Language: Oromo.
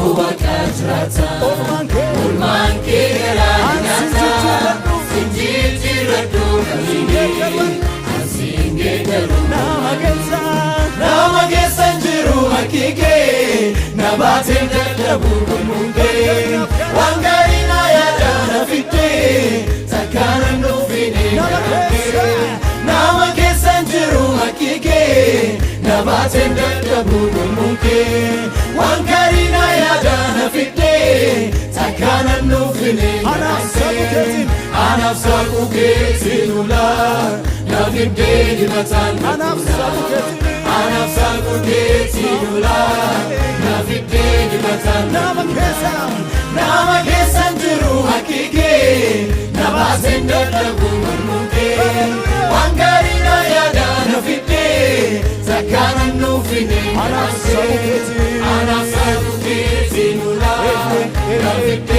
Waaqa jiraata. Oolmaan kee. Oolmaan kee garaa Ansi nyaata. jijjiirradhu. Sin jijjiirradhu kamiini. Ansiin geeddaru. Nama keessa. Nama keessa hin jiru harki kee, na baateen dadhabu gurmuun kee. Waan gaarii na yaada na fiddee, takkaan nuufine Nama keessa. Nama keessa hin jiru harki kee, na baateen dadhabu gurmuun kee. Waan gaarii na yaada na fiddee, takkaan nuufine. Anaaf saaquu keetiin. Anaaf saaquu keetiin ulaa, na fiddee dibataan. Anaaf saaquu keetiin. Anaaf saaquu keetiin ulaa, na fiddee dibataan. Nama keessa. Nama keessa hin jiru harki kee, na baaseen dadhabu mormuun kee. Waan gaarii na yaada na fiddee, takkaan nuufine. Anaaf saaquu keetiin. Anaaf saaquu keetiin ulaa, na fiddee.